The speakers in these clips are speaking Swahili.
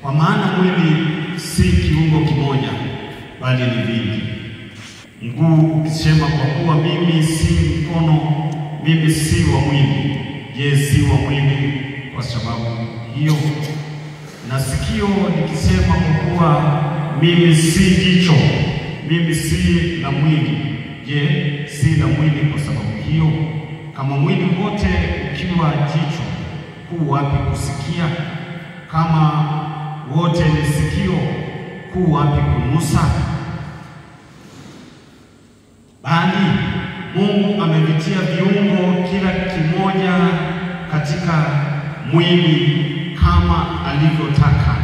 Kwa maana mwili si kiungo kimoja, bali ni vingi. Mguu ukisema, kwa kuwa mimi si mkono, mimi si wa mwili, je, si wa mwili kwa sababu hiyo? Na sikio likisema, kwa kuwa mimi si jicho, mimi si la mwili, je, si la mwili kwa sababu hiyo? Kama mwili wote ukiwa jicho, kuu wapi kusikia? Kama wote ni sikio, kuu wapi kunusa? Bali Mungu amevitia viungo kila kimoja katika mwili kama alivyotaka.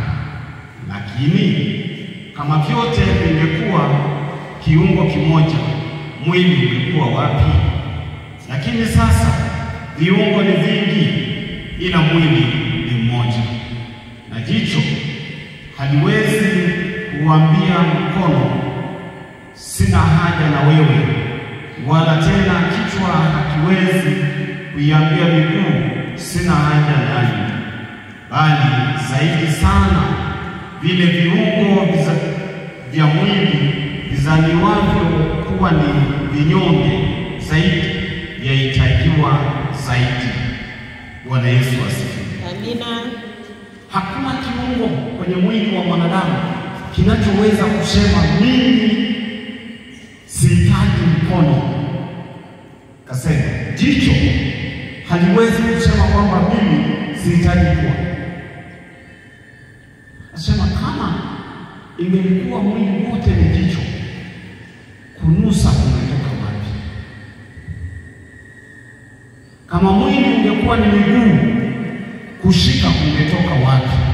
Lakini kama vyote vingekuwa kiungo kimoja, mwili ungekuwa wapi? Lakini sasa viungo ni vingi, ila mwili ni mmoja. Na jicho haliwezi kuambia mkono, sina haja na wewe, wala tena kichwa hakiwezi kuiambia miguu, sina haja nanyi. Bali zaidi sana vile viungo vya mwili vizaliwavyo kuwa ni vinyonge zaidi, vyahitajiwa zaidi. Bwana Yesu asifiwe. Amina. Hakuna kiungo kwenye mwili wa mwanadamu kinachoweza kusema mimi sihitaji mkono. Kasema jicho haliwezi kusema kwamba mimi sihitaji pua. Asema kama ingelikuwa mwili wote ni jicho, kunusa kungetoka wapi? Kama mwili ungekuwa ni miguu, kushika kungetoka wapi?